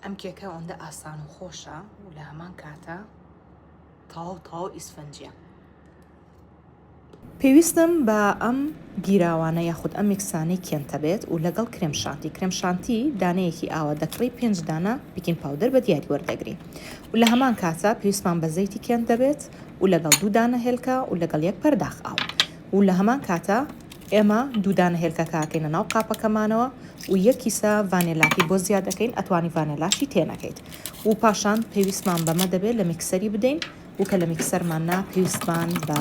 ئەم کێکە ئەوەندە ئاسان و خۆشە و لە هەمان کاتە تەواو تەواو ئیسفەنجیە. پێویستم بە ئەم گیراوانە یاخود ئەم میکسانەی کێنتە بێت و لەگەڵ کرێم شانتی کرێم شانتی دانەیەکی ئاوا دەکڕی پێنج دانە baking powder بە دیاری وەردەگری و لە هەمان کاتە پێویستمان بە زەیتی کێنت دەبێت و لەگەڵ دوو دانە هێلکە و لەگەڵ یەک پەرداخ ئاو و لە هەمان کاتە ئێمە دوو دانە هێلکەکە ئەکەینە ناو قاپەکەمانەوە و یەک کیسە ڤانێلاکەی بۆ زیاد ئەکەین ئەتوانی ڤانێلاشی تێنەکەیت و پاشان پێویستمان بەمە دەبێت لە میکسەری بدەین و کە لە میکسەرمان نا پێویستمان بە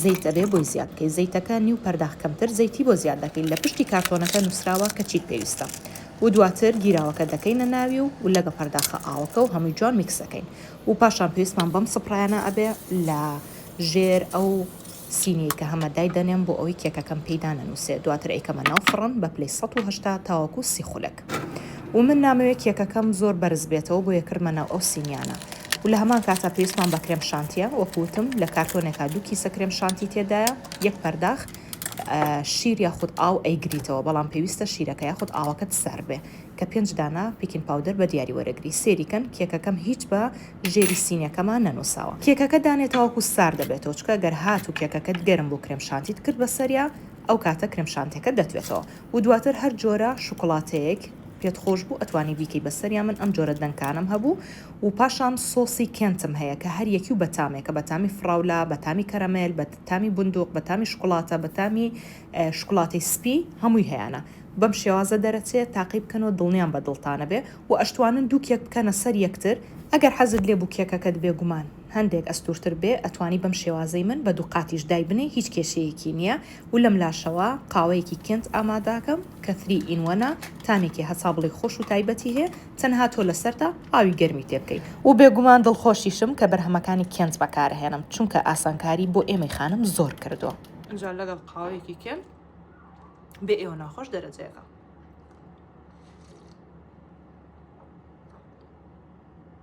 زەیت ئەبێ بۆی زیاد بکەی زەیتەکە نیو پەرداخ کەمتر زەیتی بۆ زیاد دەکەین لە پشتی کارتۆنەکە نوسراوە کە چیت پێویستە و دواتر گیراوەکە دەکەینە ناوی و و لەگە پەرداخە ئاوەکە و هەمووی جوان میکس ئەکەین و پاشان پێویستمان بەم سپڕایانە ئەبێ لە ژێر ئەو سینیەی کە هەمە دایدەنێم بۆ ئەوەی کێکەکەم پێی دانەنووسێ دواتر ئەیکەمە ناو فڕن بە پلەی 180 تاوەکو 30 خولەک و من نامەوێ کێکەکەم زۆر بەرز بێتەوە بۆیە کردمە ناو ئەو سینیانە و لە هەمان کاتا پێویستمان بە کرێم شانتیە وەکو وتم لە کارتۆنێکا دوو کیسە کرێم شانتی تێدایە یەک پەرداخ شیر یاخود ئاو ئەیگریتەوە بەڵام پێویستە شیرەکە یاخود ئاوەکەت سارد بێ کە پێنج دانە baking powder بە دیاری وەرەگری سێری کەن کێکەکەم هیچ بە ژێری سینیەکەما نەنوساوە کێکەکە دانێ تاوەکو سارد دەبێتەوە چونکە گەر هاتوو کێکەکەت گەرم بوو کرێم شانتیت کرد بەسەریا ئەو کاتە کرێم شانتەکە دەتوێتەوە و دواتر هەر جۆرە شوکوڵاتەیەک پێت خۆش بوو ئەتوانی بیکەی بەسەریا من ئەم جۆرە دەنکانەم هەبوو و پاشان سۆسی کێنتم هەیە کە هەر یەکی و بەتامێکە بەتامی فڕاولە بەتامی کەرەمێل بەتامی بندوق بەتامی شوکوڵاتە بەتامی شوکولاتەی سپی هەمووی هەیانە بەم شێوازە دەرەچێ تاقی بکەنەوە دڵنیام بە دڵتانە بێ و ئەشتوانن دوو کێک بکەنە سەر یەکتر ئەگەر حەزت لێ بوو کێکەکەت بێ گومان هەندێک ئەستورتر بێ ئەتوانی بەم شێوازەی من بە دووقاتیش دایبنێی هیچ کێشەیەکی نیە و لەم لاشەوە قاوەیەکی کێنت ئاماداکەم کە three in one ە تامێکی هەتا بڵێی خۆش و تایبەتی هەیە تەنها تۆ لەسەرتە ئاوی گەرمی تێ بکەی و بێگومان دڵخۆشیشم کە بەرهەمەکانی کێنت بەکارئەهێنم چونکە ئاسانکاری بۆ ئێمەی خانم زۆر کردووە. ئینجا لەگەڵ قاوەیەکی کێنت بێ ئێوە ناخۆش دەرەجەیەکە.